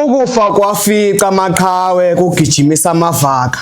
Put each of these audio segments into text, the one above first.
Ukufa kwafica amaqhawe kugijimisa amavaka.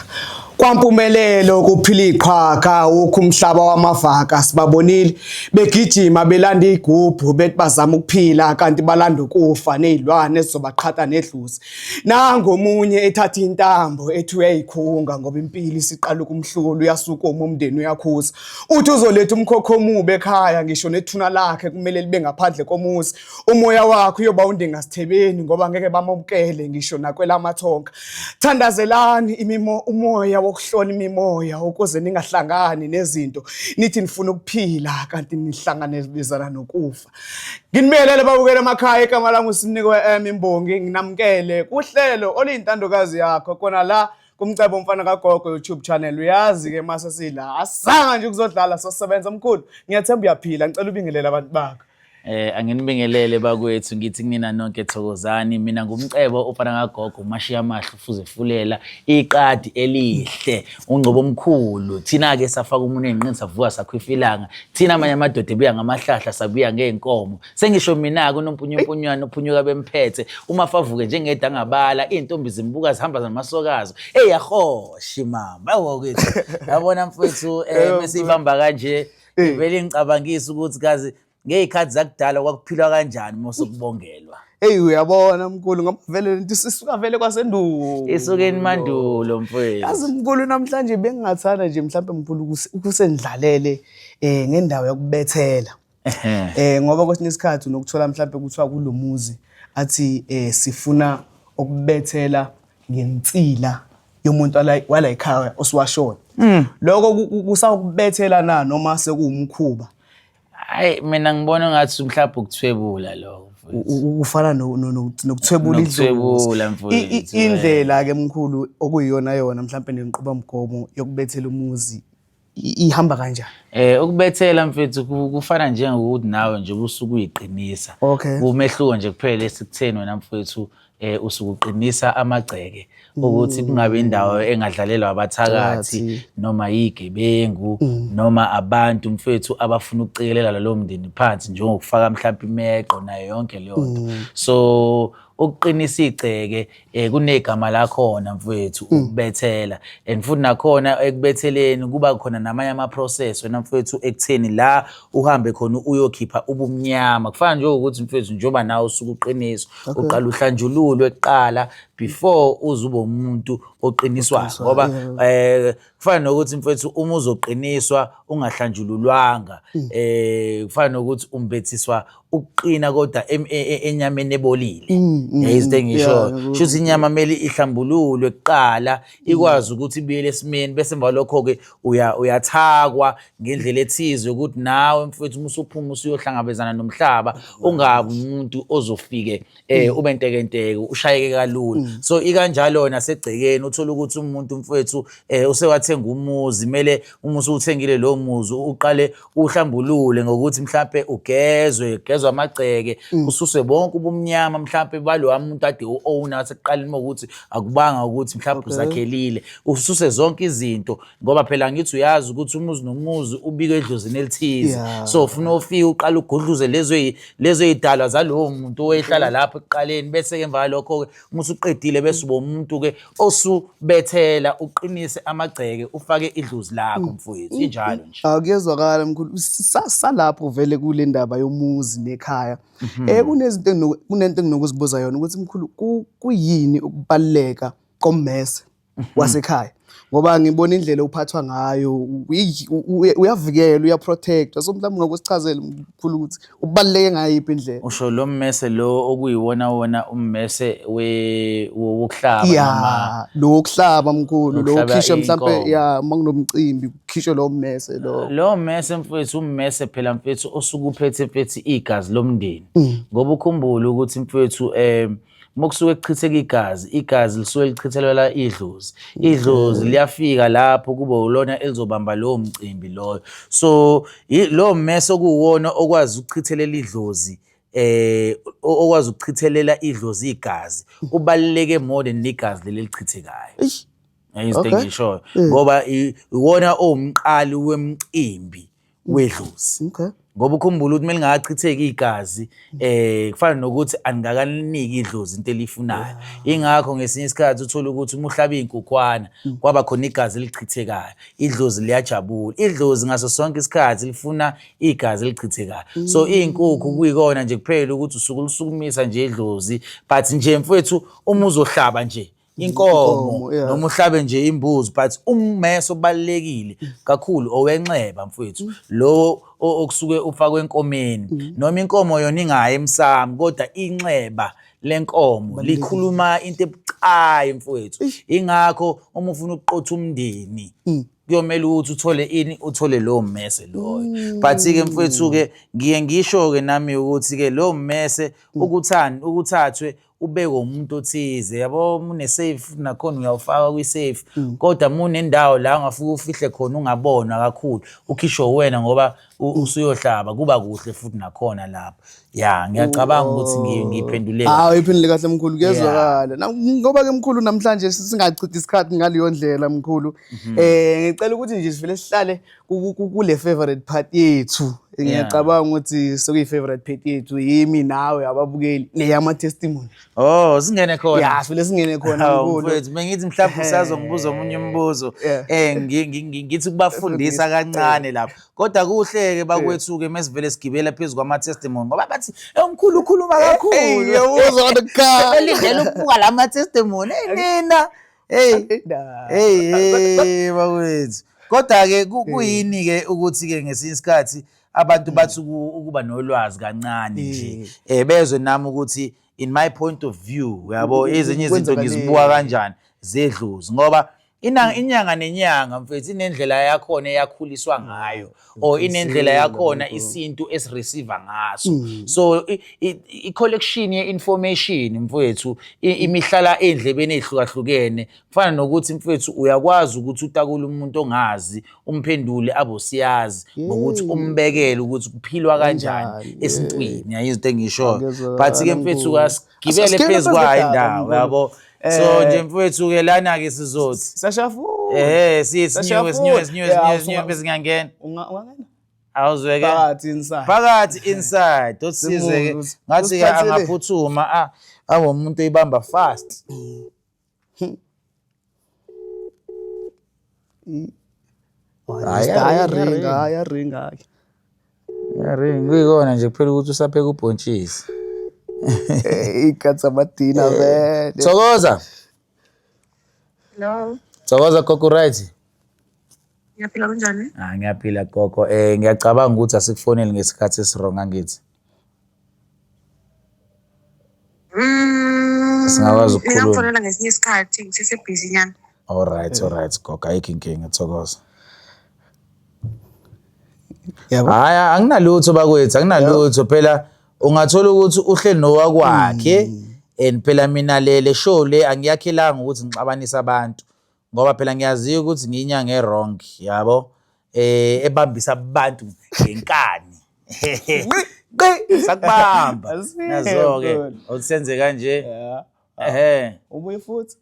Kwampumelelo kuphila iqhwaga awukho umhlaba wamavaka sibabonile begijima belanda igubhu bethi bazama ukuphila kanti balanda ukufa nezilwane ezizobaqhatha nedlozi. Nangu omunye ethatha intambo ethi uyayikhunga ngoba impilo isiqala ukumhlula uyasukuma umndeni uyakhuza. Uthi uzoletha umkhokho omubi ekhaya ngisho nethuna lakhe kumele libe ngaphandle komuzi. Umoya wakhe uyoba undingasithebeni ngoba ngeke bamukele ngisho nakwelamathonga. Thandazelani imimo umoya wokuhlola imimoya ukuze ningahlangani nezinto nithi nifuna ukuphila kanti nihlanganezana nokufa. Nginibelele babukele emakhaya igama lami uSimniko M Imbongi nginamukele kuhlelo oluyintandokazi yakho kona la kumcebo umfana kagogo YouTube channel uyazi ke mase sila asanga nje ukuzodlala sosebenza mkhulu ngiyathemba uyaphila ngicela ubingelele abantu bakho. Anginibingelele bakwethu ngithi kunina nonke thokozani mina ngumcebo ufana kagogo umashiya amahle ufuze fulela iqadi elihle ungcobo omkhulu thina ke safaka umunwe enqini savuka sakhwifa ilanga thina amanye amadoda ebuya ngamahlahla sabuya ngeenkomo sengisho mina ke unompunyumpunywana ophunyuka bemphethe uma favuke njengedangabala izintombi zimbuka zihamba zamasokazo hey yahoshi mama awu kwethu yabona mfowethu mesiyibamba kanje ngivele ngicabangisa ukuthi kazi ngey'khathi zakudala kwakuphilwa kanjani uma sokubongelwa. Eyi uyabona mkhulu ngoba vele lento isuka vele kwasendulo. Isukeni mandulo mfowethu. Yazi mkhulu namhlanje bengingathanda nje mhlawumbe mkhulu ukusendlalele ngendawo yokubethela. Ngoba kwesinye isikhathi unokuthola mhlawumbe kuthiwa kulomuzi athi sifuna ukubethela ngensila yomuntu wala ekhaya osuwashona. Lokho kusawukubethela na noma sekuwumkhuba? Hayi mina ngibona ngathi mhlawumbe ukuthwebula lokho. Ufana nokuthwebula idlozi. Mfowethu. Indlela ke mkhulu okuyiyona yona mhlawumbe nenqubamgomo yokubethela umuzi ihamba kanjani? Ukubethela mfethu kufana njengokuthi nawe nje usuke uyiqinisa. Okay. Umehluko nje kuphela esikutheni wena mfethu usuke uqinisa amagceke ukuthi kungabe indawo engadlalelwa abathakathi noma yigebengu noma abantu mfethu abafuna ukucikelela lowo mndeni phansi njengokufaka mhlawumbe imeqo nayo yonke leyo nto. So ukuqinisa igceke kunegama lakhona mfethu ukubethela and futhi nakhona ekubetheleni kuba khona namanye ama-process wena mfethu ekutheni la uhambe khona uyokhipha ubumnyama. Kufana njengokuthi mfethu njengoba nawe usuke uqiniswa uqala uhlanjululwe kuqala before uze ube umuntu oqiniswayo ngoba kufana nokuthi mfethu uma uzoqiniswa ungahlanjululwanga kufana nokuthi umbethiswa ukuqina kodwa enyameni ebolile. Izinto engisho shuthi inyama kumele ihlambululwe kuqala ikwazi ukuthi ibuyele esimeni bese emva lokho-ke uyathakwa ngendlela ethize ukuthi nawe mfethu uma usuphuma usuyohlangabezana nomhlaba ungabi umuntu ozofike ube ntekenteke ushayeke kalula. So ikanjalo nasegcekeni uthola ukuthi umuntu mfethu usewathenga umuzi kumele uma usuwuthengile lowo muzi uqale uhlambulule ngokuthi mhlampe ugezwe gezwe amagceke ususwe bonke ubumnyama mhlampe balowa muntu ade u-owner wasekuqaleni ukuthi akubanga ukuthi mhlampe uzakhelile ususe zonke izinto ngoba phela ngithi uyazi ukuthi umuzi nomuzi ubike edlozini elithize. So ufuna ufike uqale ugudluze lezo y'dalwa zalowo muntu owayehlala lapho ekuqaleni bese-ke emva kwalokho-ke uma usuqedile bese uba umuntu-ke osubethela uqinise amagceke ufake idlozi lakho mfowethu injalo nje. Akuyezwakala mkhulu salapho vele kule ndaba yomuzi nekhaya. Kunezinto kunento enginokuzibuza yona ukuthi mkhulu kuyini ukubaluleka kommese wasekhaya ngoba ngibona indlela uphathwa ngayo uyavikela uyaprotectwa so mhlawumbe ungakusichazela mkhulu ukuthi ubaluleke ngayiphi indlela. Usho lo mmese lo okuyiwona wona ummese wokuhlaba noma lo wokuhlaba mkhulu lo okhishwa mhlambe ya uma kunomcimbi kukhishwe lo mmese lo. Lo mmese mfethu ummese phela mfethu osuke uphethe mfethu igazi lomndeni ngoba ukhumbule ukuthi mfethu uma kusuke kuchitheka igazi igazi lisuke lichithelwela idlozi idlozi liyafika lapho kube ulona elizobamba lowo mcimbi loyo. So lowo mmese okuwuwona okwazi ukuchithelela idlozi okwazi ukuchithelela idlozi igazi ubaluleke more than igazi leli elichithekayo. Izinto engishoyo ngoba iwona owumqali wemcimbi wedlozi. Ngoba ukhumbule ukuthi melingakachitheki igazi kufana nokuthi aningakaliniki idlozi into elifunayo. Ingakho ngesinye isikhathi uthola ukuthi uma uhlaba iy'nkukhwana kwaba khona igazi elichithekayo, idlozi liyajabula. Idlozi ngaso sonke isikhathi lifuna igazi elichithekayo. So iy'nkukhu kuyikona nje kuphela ukuthi usuke ulisukumisa nje idlozi, but nje mfowethu uma uzohlaba nje inkomo noma uhlabe nje imbuzi, but ummese obalulekile kakhulu owenxeba mfowethu, lo okusuke ufakwe enkomeni, noma inkomo yona ingayi emsamo, kodwa inxeba lenkomo likhuluma into ebucayi mfowethu. Ingakho uma ufuna ukuqotha umndeni kuyomele ukuthi uthole ini, uthole lowo mmese loyo. But-ke mfowethu-ke ngiye ngisho-ke nami ukuthi-ke lowo mmese ukuthani ukuthathwe ubekwe umuntu othize, yabo, uma une-safe nakhona uyawufaka kwi-safe, kodwa uma unendawo la ungafike ufihle khona ungabonwa kakhulu, ukhishwe uwena ngoba usuyohlaba, kuba kuhle futhi nakhona lapho. Ya, ngiyacabanga ukuthi ngiphendule kahle. Hawu, iphendule kahle mkhulu, kuyezwakala. Ngoba-ke mkhulu namhlanje singachithi isikhathi ngaleyo ndlela mkhulu. Ngicela ukuthi nje sivele sihlale kule favorite part yethu. Ngiyacabanga ukuthi sekuyi favorite part yethu yimi nawe ababukeli, le yama testimony. Oh, singene khona. Ya, sivele singene khona mkhulu. Mfowethu, bengithi mhlawumbe usazongibuza omunye umbuzo. Ngithi kubafundisa kancane lapho. Kodwa kuhle-ke bakwethu-ke mesivele sigibela phezu kwama-testimony, ngoba bathi omkhulu ukhuluma kakhulu. Ngiyakuzwa kodwa. Belindele ukubuka la ma-testimony. Hey nina. Hey. Hey hey bakwethu. Kodwa-ke kuyini-ke ukuthi-ke ngesinye isikhathi abantu bathi ukuba nolwazi kancane nje. Bezwe nami ukuthi in my point of view, uyabo, ezinye izinto ngizibuka kanjani zedlozi, ngoba inyanga nenyanga mfethu inendlela yakhona eyakhuliswa ngayo, or inendlela yakhona isintu esireceive ngaso. So i-collection ye-information mfethu imihlala ey'ndlebeni ey'hlukahlukene. Kufana nokuthi mfethu uyakwazi ukuthi utakule umuntu ongazi, umphendule abosiyazi ngokuthi umbekele ukuthi kuphilwa kanjani esintwini. Yayi izinto engishoyo, but-ke mfethu kasigibele phezu kwayo indawo, yabo. So nje mfowethu-ke lana-ke sizothi Sashafuna. Siye sinyuke sinyuke sinyuke sinyuke sinyuke bese ngiyangena. Ungangena? Awuzweke. Phakathi inside. Phakathi inside. Osizeke ngathi-ke angaphuthuma abe umuntu oyibamba fast. Ayaringa, ayaringa. Ayaringa. Kuyikona nje kuphela ukuthi usapheka ubhontshisi. Iy'khathi zamadina vele. Thokoza. Hello. Thokoza gogo, right? Ngiyaphila, kunjani? Ah, ngiyaphila gogo. Ngiyacabanga ukuthi asikufoneli ngesikhathi esirong, angithi? Singakwazi ukukhuluma. Ngingakufonela ngesinye isikhathi, ngisese-busy nyana. All right, all right gogo, ayikho inkinga, thokoza. Yabo. Hayi, anginalutho bakwethu, anginalutho phela. Ungathola ukuthi uhleli nowakwakhe, and phela mina le show le angiyakhelanga ukuthi ngixabanise abantu, ngoba phela ngiyaziyo ukuthi ngiyinyanga e-wrong, yabo, ebambisa abantu ngenkani. Qi sakubamba nazo-ke awusenze kanje. Ehe. Ubuye futhi.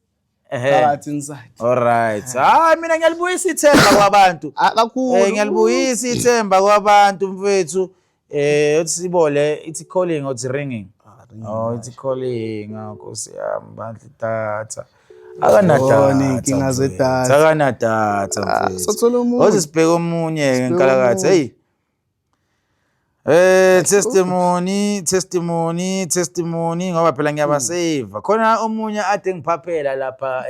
Ehe. Phakathi inside. Alright. Hayi, mina ngiyalibuyisa ithemba kwabantu. Ah, kakhulu. Ngiyalibuyisa ithemba kwabantu mfethu. Uthi sibole ithi calling or it's ringing. Oh, ithi calling, Nkosi yami bandla idatha. Akanadata. Yona iy'nkinga zedatha. Akanadata mfethu. Sothola omunye. Othi sibheke omunye ke nkalakathi. Omunye. Hey. Testimony, testimony, testimony, ngoba phela ngiyabasave. Khona omunye ade ngiphaphela lapha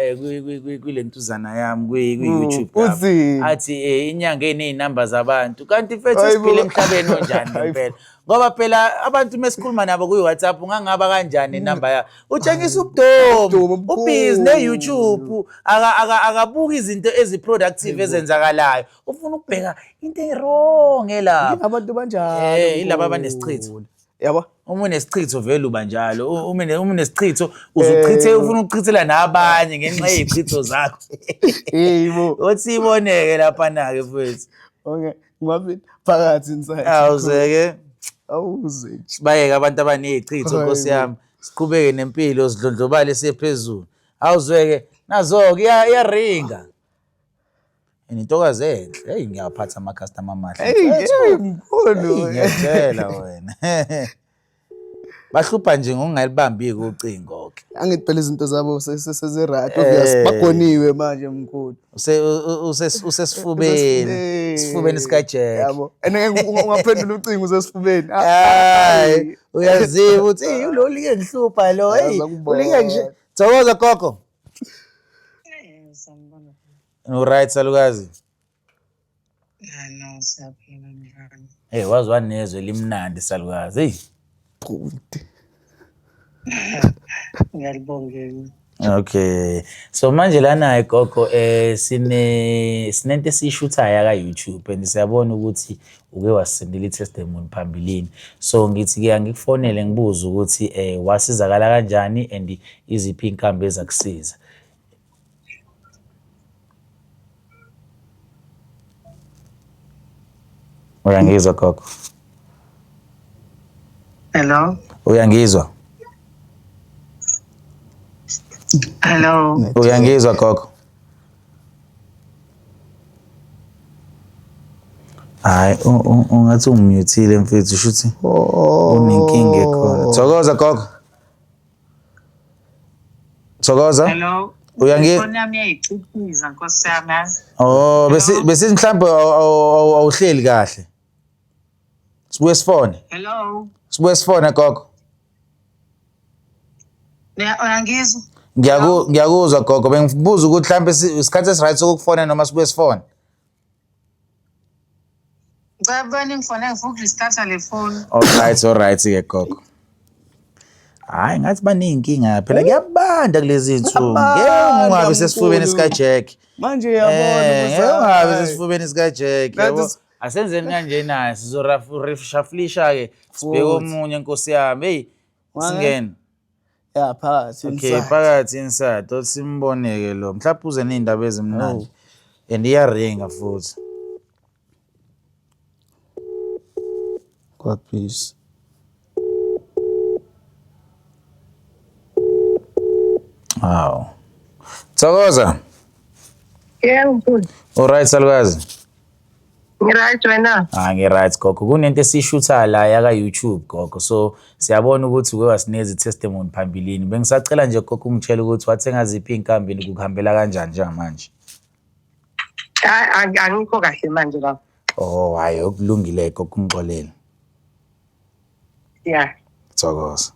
kule ntuzana yami kwi YouTube yami. Uthini? Athi inyanga eney'namba zabantu. Kanti mfethu Hayibo. siphila emhlabeni onjani ngempela? Ngoba phela abantu mesikhuluma nabo kwi-WhatsApp ungangaba kanjani inamba yakho? Utshengisa ubudomu, Ubudomu obukhulu. ubhizi ne-YouTube, akabuki izinto ezi-productive ezenzakalayo. Ufuna ukubheka into e-wrong elapho. Abantu banjalo. Yilaba abanesichitho. Yabo. Uma unesichitho vele uba njalo. Uma unesichitho uzuchithe, ufuna ukuchithela nabanye ngenxa yezichitho zakho. Yebo. Othi iboneke lapha na-ke mfethu. Okay, ngabe phakathi inside. Awuzeke. Awuze. Sibayeke abantu abaney'chitho Nkosi yami. Siqhubeke nempilo, sidlondlobale siye phezulu. Awuzweke nazo-ke iyaringa. And intokazi enhle. Hey ngiyawaphatha ama customer amahle. Hey, hey, mkhulu. Hey, ngiyakutshela wena. Bahlupha nje ngokungalibambi ucingo ke. Angithi phela izinto zabo sezi-right obvious bagoniwe manje mkhulu. Usesifubeni. Sifubeni sika Jack. Yabo. And ngeke ungaphendula ucingo usesifubeni. Hayi, uyaziwa ukuthi hey ulo like ngihlupha lo. Hey, ulike nje. Thokoza gogo. Uright salukazi. No, siyaphila njani? Hey, wazi wanezwe limnandi salukazi. Hey. Bhuti. Ngiyalibongela. Okay. So manje lana gogo sinento esiyishuthayo ka YouTube and siyabona ukuthi uke wasendela i-testimony phambilini. So ngithi ke angikufonele ngibuze ukuthi wasizakala kanjani and iziphi inkambi ezakusiza. Uyangizwa gogo? Hello? Uyangizwa? Hello. Uyangizwa gogo? Hayi, ungathi ungimutile mfethu shuthi unenkinga ekhona. Thokoza gogo. Thokoza. Hello. Uyangizwa? Ifoni yami iyayiciphiza Nkosi yami yazi. Oh, bese bese mhlawumbe awuhleli kahle. Sibuye sifone. Hello. Sibuye sifone gogo. Uyangizwa? Ngiyakuzwa gogo, bengibuza ukuthi mhlawumbe isikhathi esiright sokukufona noma sibuye sifone. Ngicela bani ngifone ngifuna ukurestart le phone. Alright, alright ke gogo. Hayi ngathi baneyinkinga phela kuyabanda kulezi insuku. Ngeke ungabe sesifubeni sika Jack. Manje uyabona Ngeke ungabe sesifubeni sika Jack. Yabo. Asenzeni kanje naye sizorefishaflisha ke sibheke omunye Nkosi yami. Hey singene. Ya phakathi Okay, inside. phakathi inside. Othi simboneke lo. Mhlawumbe uze nezindaba ezimnandi. And iyaringa futhi. God please. Hawu. Thokoza. Yebo mkhulu. Alright salukazi. Ngiright wena? Ah ngi-right gogo. Kunento esiyishutha la yaka YouTube gogo. So siyabona ukuthi uke wasinikeza i-testimony phambilini. Bengisacela nje gogo ungitshele ukuthi wathenga ziphi iy'nkambi kukuhambela kanjani njengamanje. Hayi angikho kahle manje baba. Oh hayi okulungile gogo ungixolele. Yeah. Thokoza.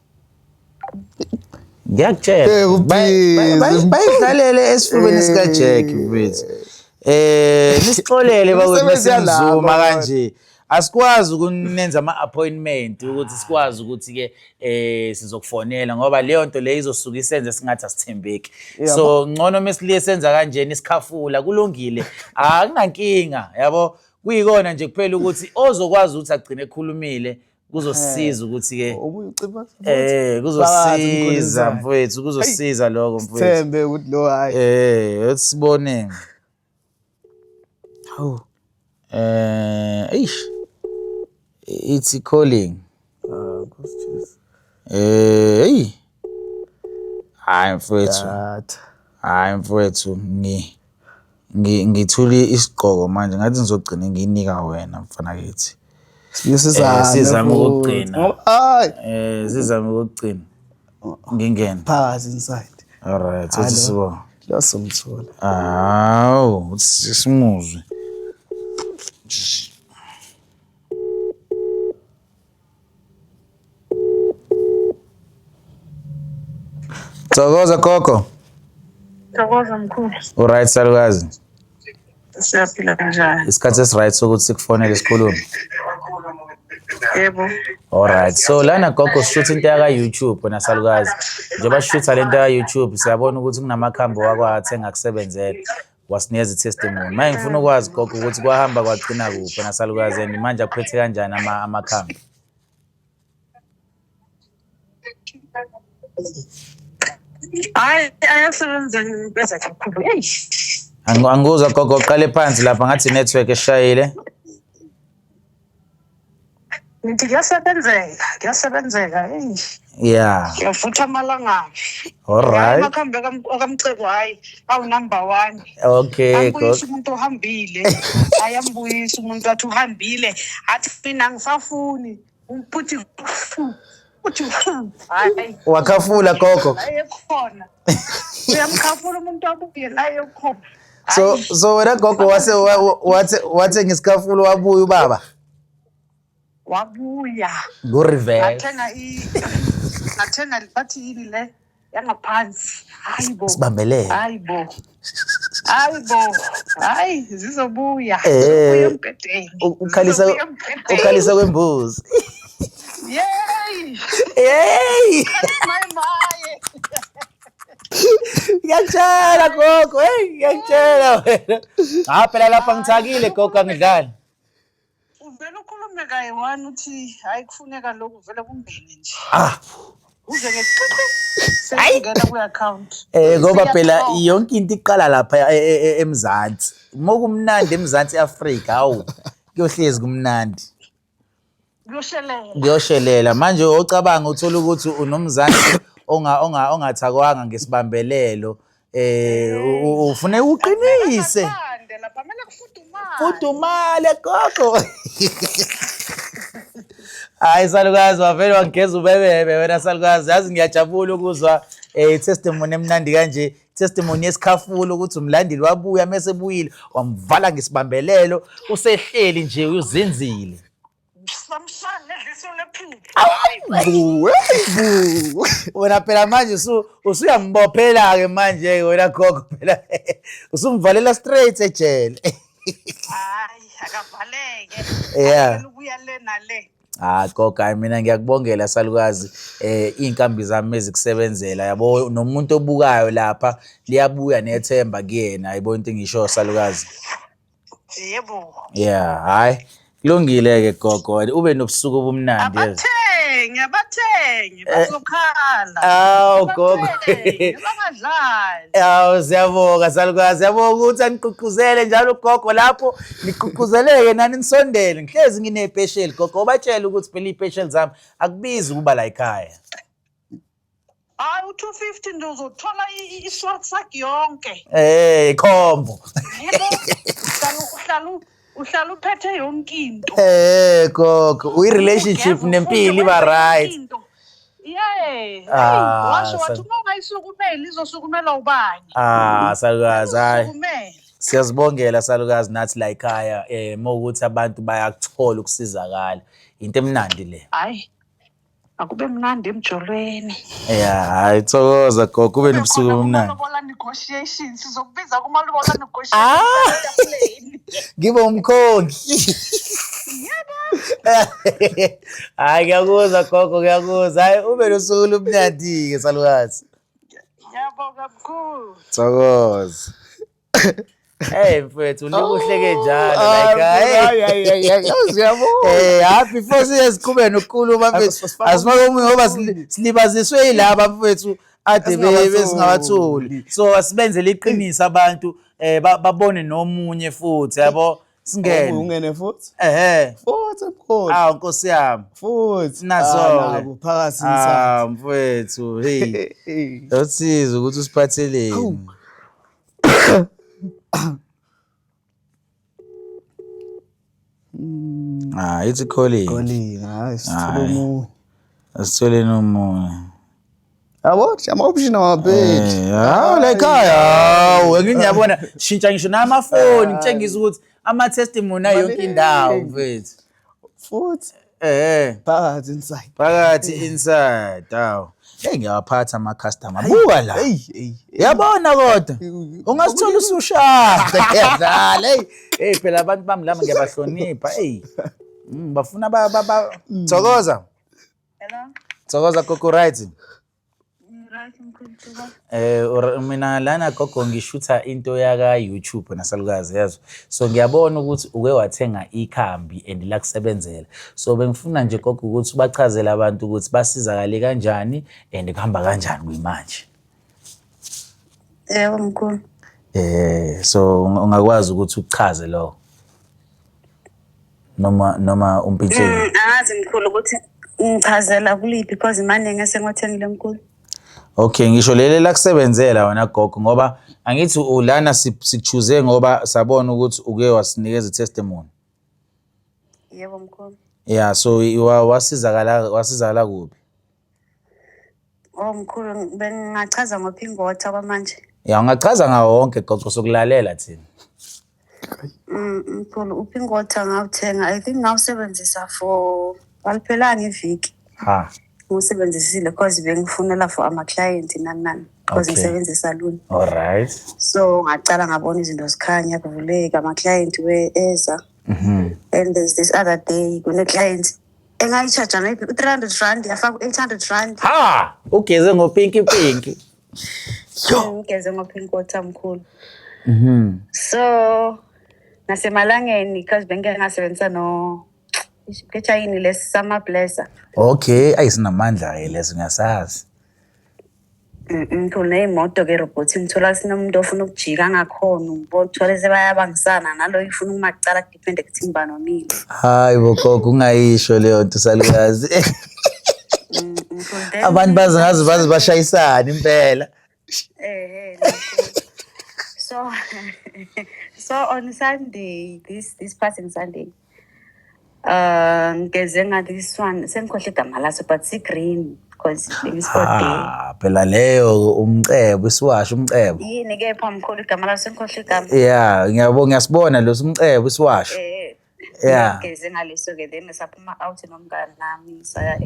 Ngiyakutshela. Eh, ubhizi. Bayidlalele esifubeni sika Jack mfethu. Nisixolele bakuthi Imisebenzi yalapha, mesizuma baba. kanje. Asikwazi ukunenza ama-appointment ukuthi sikwazi ukuthi ke sizokufonela ngoba leyo nto leyo izosuka isenze singathi asithembeki. So ngcono mesiliye senza kanjena isikhafula kulungile. Akunankinga yabo kuyikona nje kuphela ukuthi ozokwazi ukuthi agcine ekhulumile kuzosiza ukuthi ke Obuye ucipha. Kuzosiza mfowethu, kuzosiza lokho mfowethu. Thembe ukuthi lo hayi. Sibone. Hawu. Eish. It's calling. Ah, Nkosi Jesu. Hey. Hayi mfowethu. Datha. Hayi mfowethu ngithule isigqoko manje ngathi ngizogcina ngiyinika wena mfana kithi. Sizame. Sizame ukugcina. Hayi. Sizame ukugcina. Ngingena. Phakathi inside. Alright, uthi sibona. Lo somthola. Hawu, simuzwe. Thokoza gogo. Thokoza mkhulu. Uright salukazi. Siyaphila kanjani? Isikhathi esiright sokuthi sikufonele sikhulume. Yebo. Alright. So lana gogo sishutha into yaka YouTube wena salukazi. Njengoba sishutha lento yaka YouTube siyabona ukuthi kunamakhambi wakwathi engakusebenzela. Wasinikeza i-testimony. Manje ngifuna ukwazi gogo ukuthi kwahamba kwagcina kuphi wena salukazi and manje akuphethe kanjani amakhambi. Hayi ayasebenza ngempela kakhulu. Hey. Angikuzwa gogo, uqale phansi lapha ngathi network eshayile. Ngithi kuyasebenzeka, kuyasebenzeka. Hey. Yeah. Ngiyafutha amalangabi. All right. Amakhambi akamcebo hayi awu number 1. Okay. Ambuyisa umuntu ohambile. Ayambuyisa umuntu athi uhambile. Athi mina ngisafuni. Uthi uthi hayi. Wakhafula gogo. Ayekhona. Uyamkhafula umuntu abuye la ekhona. So wena gogo wase wathe ngesikhafulo wabuya ubaba. Wabuya. Go reverse. Ngathenga i ngathenga bathi yini le yangaphansi. Hayibo. Sibambelele. Hayibo. Hayibo. Hayi zizobuya. Eh. Zizobuya embhedeni. Ukhalisa Zizobuya embhedeni. ukhalisa kwembuzi. Yey. Hey! Maye maye. Ngiyakutshela gogo, hey ngiyakutshela wena. Ha phela lapha ngithakile gogo angidlali. Uvele ukhulume kayi-one uthi hayi kufuneka lokhu vele kungene nje. Ah, Uze ngeqiqi sekungena kwi-account. Ngoba phela Siyathoba. yonke into iqala lapha eMzansi. Uma kumnandi eMzansi Afrika, hawu kuyohlezi kumnandi. Kuyoshelela. Kuyoshelela. Manje ocabanga uthola ukuthi unomzansi ongathakwanga ngesibambelelo. Ufune uqinise. Angande lapha kumele kufudumale. Fudumale gogo. Hayi salukazi wavele wangigeza ubebebe wena salukazi. Yazi ngiyajabula ukuzwa testimony emnandi kanje. Testimony yesikhafulo ukuthi umlandeli wabuya mase ebuyile wamvala ngesibambelelo usehleli nje uzinzile. Samshaya ngedliso lephupho. Bu, hey, bu. Wena phela manje usuyambophela ke manje wena gogo phela usumvalela straight ejele. Hayi akavaleke. Yeah. Akafuni ukuya le nale. Ah gogo hayi mina ngiyakubongela salukazi iy'nkambi zami ezikusebenzela yabo nomuntu obukayo lapha liyabuya nethemba kuyena yabo into engisho salukazi. Yebo. Yeah hayi kulungile ke gogo ube nobusuku obumnandi. Abathengi, abathengi bazokhala. Awu gogo. Abathengi, bangadlali. Awu siyabonga salukazi siyabonga ukuthi anigqugquzele njalo gogo lapho nigqugquzeleke nani nisondele ngihlezi nginey'pesheli gogo ubatshele ukuthi phela iy'pesheli zami akubizi ukuba la ekhaya. Hayi u-250 nje uzothola i-swat yonke. Combo. Yebo. Uhlala uphethe yonke into. Gogo, uyi-relationship Ugeza, nempilo ufuthe, iba wenze right. yonke into. Yeah. Ah, Washo wathi uma ungayisukumeli izosukumela ubani? Ah, salukazi hayi. Usukumele. Siyazibongela salukazi nathi la ekhaya mawukuthi abantu bayakuthola ukusizakala. Into emnandi le. Hayi. Akube mnandi emjolweni. Yeah, hayi thokoza gogo ube nobusuku obumnandi. Kumalobola negotiations sizokubiza kumalobola negotiations. Ah! Ngibe umkhongi. Hayi ngiyakuzwa gogo ngiyakuzwa. Hayi ube nosuku olumnandi ke salukazi. Ngiyabonga mkhulu. Thokoza. Hey mfethu ulikuhleke njalo like hey. Hayi, hayi, hayi, hayi, siyabonga. Hayi before siye siqhubeke nokukhuluma mfethu. Asifake Asifake omunye ngoba silibaziswe yilaba mfethu ade besingabatholi. So asibenzele iqiniso abantu babone nomunye futhi yabo singene. Ungene futhi. Ehhe. Futhi mkhulu. Awu Nkosi yami. Futhi. Nazo-ke. Naku phakathi inside. Ah mfethu hey. Hey. Yosiza ukuthi usiphatheleni. Ah, ithi calling. Calling, hayi sithole Hayi. omunye. Asitholeni omunye. Yabo, ama-option awaphethi. Hawu la ekhaya, hawu ngiyabona shintsha ngisho namafoni ngitshengisa ukuthi ama-testimony ayo yonke indawo mfethu. Futhi phakathi inside. Phakathi inside, hawu. Hey ngiyawaphatha ama-customer. Buka la. Hey, hey. Yabona kodwa ungasithola usushada ngiyadlala. Hey, hey phela abantu bami lama ngiyabahlonipha. Hey. Bafuna ba Thokoza. Hello. Thokoza gogo right. Right mkhulu Thokoza. Mina lana gogo ngishutha into yaka YouTube nasalukazi yazo. So ngiyabona ukuthi uke wathenga ikhambi and lakusebenzela. So bengifuna nje gogo ukuthi ubachazele abantu ukuthi basizakale kanjani and kuhamba kanjani kuyimanje. Yebo mkhulu. So ungakwazi ukuthi uchaze lokho. Noma umpintsheni. Hayi Angazi mkhulu ukuthi ngichazela kuliphi because maningi esengiwathengile mkhulu. Okay, ngisho leli lakusebenzela wena gogo ngoba angithi ulana sikuchoose ngoba sabona ukuthi uke wasinikeza i-testimony. Yebo mkhulu. Yeah, so wasizakala wasizakala kuphi? Oh mkhulu bengingachaza ngophingotha kwamanje. Ya ungachaza ngawo wonke gogo sokulalela thina. Mkhulu uphingotha ngawuthenga I think ngawusebenzisa for waliphelanga iviki. Ha. Ngiwusebenzisile cause bengifunela for ama-client nani nani cause ngisebenza esaluni. All right. So ngacala ngabona izinto zikhanya kuvuleka ama-client we eza. And there's this other day kune-client engayi-charge maybe u-300 rand yafaka u-800 rand. Ha! Ugeze ngopinki pinki. Ngigeze ngo-pink water mkhulu. So nasemalangeni because bengike ngasebenzisa no ketha yini lesi sama-blesser. Okay, ayisinamandla ke leso ngiyasazi. Mkhulu ney'moto-ke erobhothini thola sinomuntu ofuna ukujika angakhoni ubona uthole sebayabangisana naloyo ufuna ukuma kucala kudiphende kuthi ngibani omile. Hayi bo gogo ungayisho leyo nto salukazi. Mkhulu, then Abantu baze ngaze baze bashayisane impela. Mkhulu. So on Sunday, this passing Sunday, ngigeze nga this one, sengikhohle igama laso but si green because bengisport day. Ah, phela leyo umcebo isiwasho umcebo. Yini ke pha mkhulu igama laso sengikhohle igama. Yeah, ngiyabonga ngiyasibona lo umcebo isiwasho. Yeah. Ngigeze ngaleso ke then saphuma out nomngani nami saya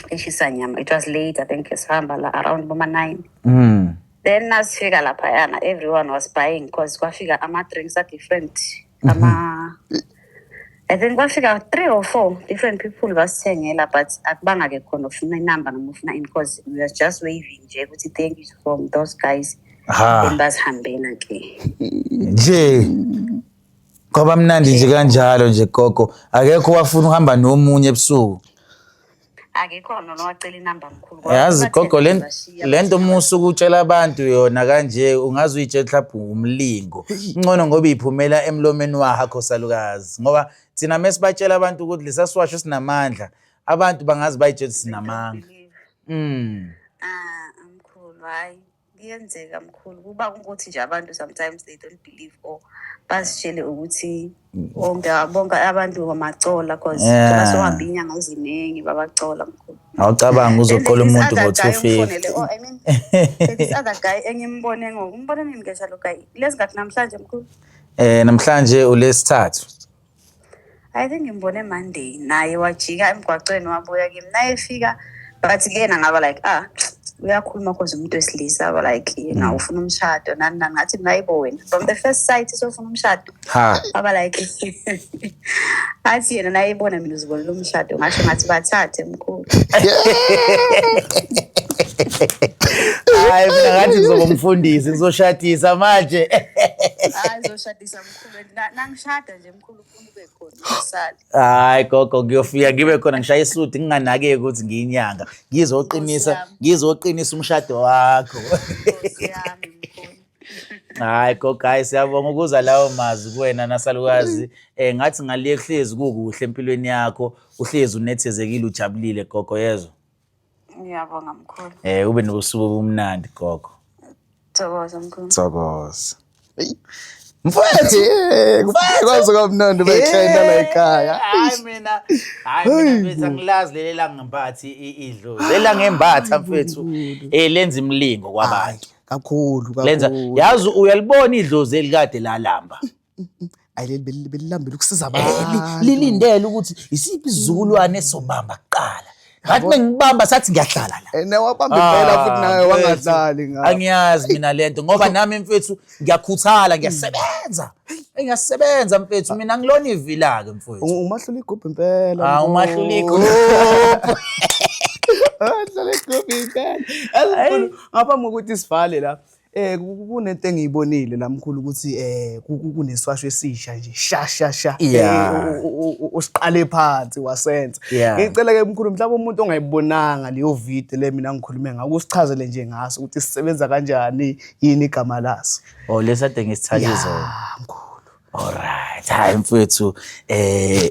eShisanyama. It was late, I think sihamba la around boma 9. Then nasifika laphayana everyone was buying because kwafika ama-drinks are different. Ama I think kwafika 3 or 4 different people basithengela but akubanga ke khona ufuna inamba noma ufuna in because we was just waving nje ukuthi thank you from those guys. Ha. Then basihambela ke. Nje. Kwaba mnandi nje kanjalo nje gogo. Akekho wafuna uhamba nomunye ebusuku. Akekho nowacela inamba mkhulu. Yazi gogo lento musu ukutshela abantu yona kanje ungaze uyitshele mhlawumbe umlingo. Ngcono ngoba iphumela emlomeni wakho salukazi ngoba thina mesibatshela abantu ukuthi lesasiwasho sinamandla abantu bangazi bayitshela sinamanga. Ah mkhulu hayi kuyenzeka mkhulu kuba ukuthi nje abantu sometimes they don't believe or bazitshele ukuthi bonke abantu bamacola cause basohamba inyanga eziningi babacola mkhulu. Awucabanga uzoqola umuntu ngo-250. Oh, I mean, this other guy engimbone ngokumbone nini ngesha lo guy. Lezi ngathi namhlanje mkhulu. Namhlanje ulesithathu. I think ngimbone Monday naye wajika emgwaqweni wabuya kimi naye efika but kuyena ngaba like uyakhuluma cause umuntu wesilisa aba like you know ufuna umshado nani nani ngathi mina ayibo wena from the first sight usofuna umshado. Ha. Aba like athi yena nayibona mina uzibonela umshado ngasho ngathi bathathe mkhulu. Hayi mina ngathi ngizoba umfundisi ngizoshadisa manje. Hayi uzoshadisa mkhulu nangishada nje mkhulu ufuna ube khona usale. Hayi gogo ngiyofika ngibe khona ngishaya isuti nginganakeki ukuthi ngiyinyanga. Ngizoqinisa umshado wakho. Nkosi yami mkhulu. Hayi gogo hayi siyabonga ukuza lawo mazwi kuwena nasalukazi. Ngathi ngaliye kuhlezi kukuhle empilweni yakho, uhlezi unethezekile ujabulile gogo yezwa. Ngiyabonga mkhulu. Ube nobusuku obumnandi gogo. Thokoza mkhulu. Thokoza. Mfowethu, kwaze kwamnandi beklenda la ekhaya. Hayi mina, mfethu angilazi leli langa ngembathi idlozi. Leli langa ngembatha mfethu lenza imilingo kwabantu. Kakhulu Lenza kakhulu. yazi uyalibona idlozi elikade lalamba. Ayi belilambile ukusiza abantu. Lilindele ukuthi isiphi isizukulwane esobamba kuqala. Ngathi mengibamba sathi ngiyahlala la. Nawabamba impela futhi nawe wangadlali ngawo. Angiyazi mina lento ngoba nami mfethu ngiyakhuthala ngiyasebenza. Ngiyasebenza mfethu mina ngilona ivila ke mfethu. Umahlula igubhu impela. Ah umahlula igubhu. Umahlula igubhu impela. Yazi mkhulu ngaphambi kokuthi sivale la kunento engiyibonile la mkhulu ukuthi kuneswasho esisha nje sha sha sha usiqale phansi wasenza. Ngicela ke mkhulu mhlawumbe umuntu ongayibonanga leyo video le mina ngikhulume ngayo usichazele nje ngaso ukuthi sisebenza kanjani yini igama laso. Oh lesade ngisithathe izolo. Mkhulu. Alright, hayi mfowethu,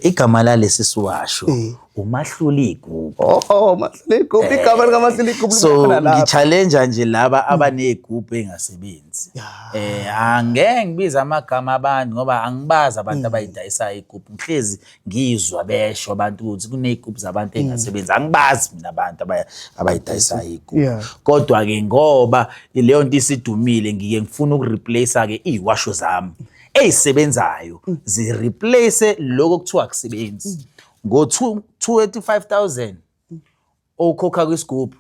igama lalesi siwasho umahluli igubhu. Oh, mahluli igubhu, igama likamahluli igubhu So likhona lapha. ngi-challenge nje laba abanezigubhu engasebenzi. Angeke ngibize amagama abantu ngoba angibazi abantu abayidayisayo igubhu. Ngihlezi ngizwa besho abantu ukuthi kuney'gubhu zabantu ey'ngasebenzi. Angibazi mina abantu abayidayisayo iy'gubhu. Kodwa-ke ngoba leyo nto isidumile, ngike ngifuna ukureplace-ke iy'washo zami ey'sebenzayo, zireplace lokho okuthiwa akusebenzi. Ngo-25 000 owukhokha kwisigubhu,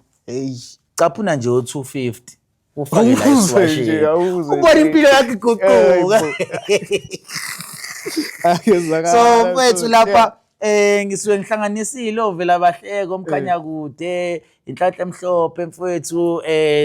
caphuna nje o-250, ufake la Awuzwe esiwasheni. nje, awuzwe Ubona nje. impilo yakho iguquka. Ayezwakala, So mfethu, futhi, lapha ngisuke ngihlanganisile ovela bahleko, omkhanya kude, inhlanhla emhlophe mfethu,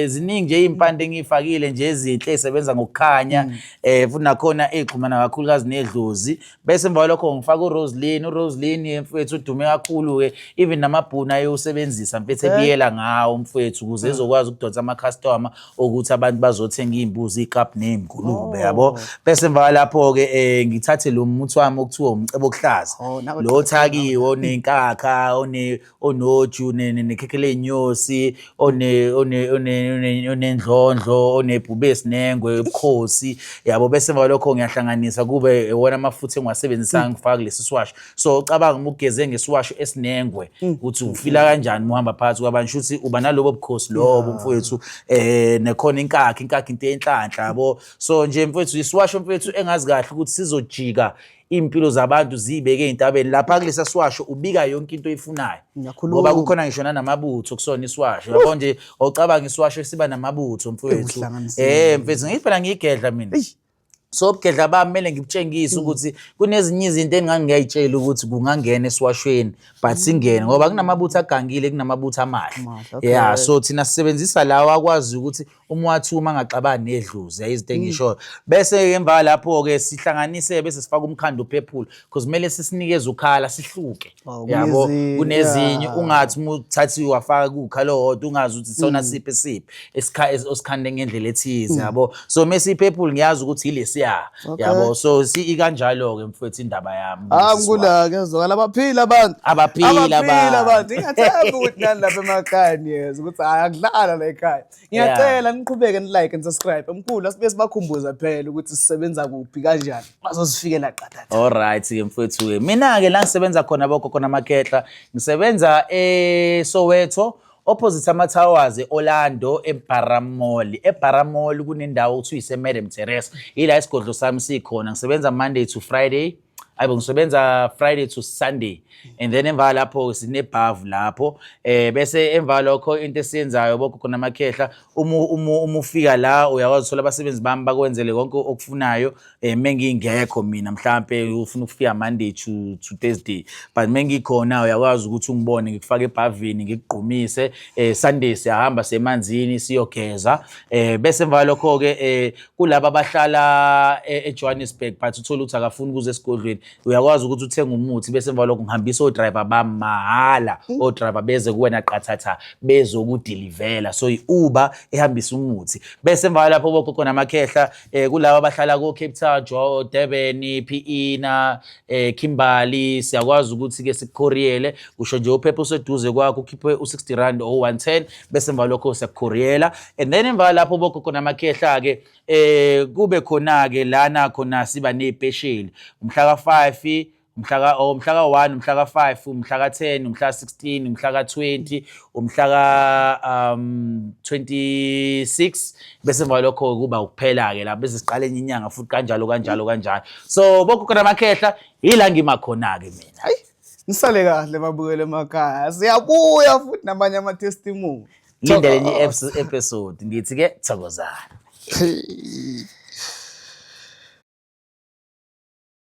ziningi nje impande engiyifakile nje ezinhle ezisebenza ngokukhanya, futhi nakhona exhumana kakhulukazi nedlozi. Bese emva kwalokho ngifaka uRoslyn. URoslyn mfethu udume kakhulu ke, even namabhunu ayewusebenzisa mfethu, ebiyela ngawo mfethu ukuze ezokwazi ukudonsa ama-customer ukuthi abantu bazothenga iy'mbuzi, iy'klabhu ney'ngulube, yabo. Bese emva kwalapho-ke ngithathe lo muthi wami okuthiwa umcebo okuhlaza, Oh, nawe. lo othakiwe, onenkakha, onoju, nekhekhe ley'nyosi, onendlondlo, onebhubesi, nengwe ubukhosi, yabo. Bese emva kwalokho ngiyahlanganisa kube iwona amafutha engiwasebenzisayo, ngifaka kulesi siwasho. So ucabanga uma ugeze ngesiwasho esinengwe ukuthi ufila kanjani uma uhamba phakathi kwabantu, shuthi uba nalobo bukhosi lobo mfowethu, nekhona inkakha, inkakha into yenhlanhla, yabo. So nje mfowethu, isiwasho mfowethu engazi kahle ukuthi sizojika iy'mpilo zabantu ziyibeke ey'ntabeni. Lapha kulesa siwasho ubika yonke into oyifunayo. Ngiyakhuluma. Ngoba kukhona ngisho nanamabutho kusona isiwasho, yabo nje. Awucabanga isiwasho esiba namabutho mfowethu. Ekuhlanganisile. Mfethu, ngithi phela ngiyigedla mina. So ubugedla bami kumele ngibutshengise ukuthi kunezinye izinto engangingayitsheli ukuthi kungangena esiwashweni, but singene ngoba kunamabutho agangile, kunamabutho amahle. Amahle, okay. Yeah, so thina sisebenzisa lawa akwazi ukuthi uma wathuma angaxabani nedlozi, izinto engishoyo. Bese emva lapho-ke sihlanganise, bese sifaka umkhando purple, because kumele sisinikeze ukhala sihluke. Oh, yabo, kunezinye, kunezinye ungathi uma uthathiwe wafaka kukhala owodwa, ungazi ukuthi sona siphi siphi osikhande ngendlela ethize, yabo. So mase i-purple ngiyazi ukuthi ilesiya, yabo. So ikanjalo-ke mfowethu indaba yami Ah, kulesi siwasho. Mkhulu, kuyazwakala, abaphila abantu. Abaphila Abaphila abantu. abantu. Ngiyathemba ukuthi nani lapha emakhaya niyezwa ukuthi hayi, akudlala la ekhaya. Ngiyacela niqhubeke ni-like and subscribe. Mkhulu, asibe sibakhumbuza phela ukuthi sisebenza kuphi kanjani. Bazozifikela qathatha. Alright-ke mfowethu-ke. Mina-ke la ngisebenza khona, bogogo namakhehla, ngisebenza eSoweto, opposite ama-towers e-Orlando, eBaramall. EBaramall kunendawo okuthiwa ise-Madam Teresa. Ila isigodlo sami sikhona. Ngisebenza Monday to Friday. Ayibo, ngisebenza Friday to Sunday. And then emva lapho sinebhavu lapho. Bese emva lokho into esiyenzayo, bogogo namakhehla, uma ufika la uyakwazi ukuthola abasebenzi bami bakwenzele konke okufunayo. Mengingekho mina, mhlampe ufuna ukufika Monday to Thursday, but mengikhona uyakwazi ukuthi ungibone, ngikufake ebhavini, ngikugqumise. Sunday siyahamba semanzini siyogeza. Bese emva lokho ke kulaba abahlala eJohannesburg but uthola ukuthi akafuni ukuza esigodlweni, uyakwazi ukuthi uthenge umuthi, bese emva lokho ngihambisa o-driver bami mahhala, o-driver beze kuwena qathatha bezokudelivela. So i-Uber ehambisa umuthi. Bese emva lapho, bogogo namakhehla, kulaba abahlala ko Cape Town, Durban, PE na Kimberley, siyakwazi ukuthi ke sikucourierele. Usho nje uphepha useduze kwakho, ukhiphe u60 rand or 110, bese emva lokho siyakucourierela. And then emva lapho, bogogo namakhehla ke, kube khona ke lana khona siba nezipesheli umhla ka5, umhla ka oh, umhla ka1, umhla ka5, umhla ka10, umhla ka16, umhla ka20, umhla ka 26. Bese emva lokho kuba ukuphela ke la, bese siqala enye inyanga futhi, kanjalo kanjalo kanjalo. So bogogo namakhehla, ila ngima khona ke mina. Hayi, nisale kahle babukele emakhaya. Siyabuya futhi namanye ama-testimony. Lindele enye episode. Ngithi ke thokozana. Hey.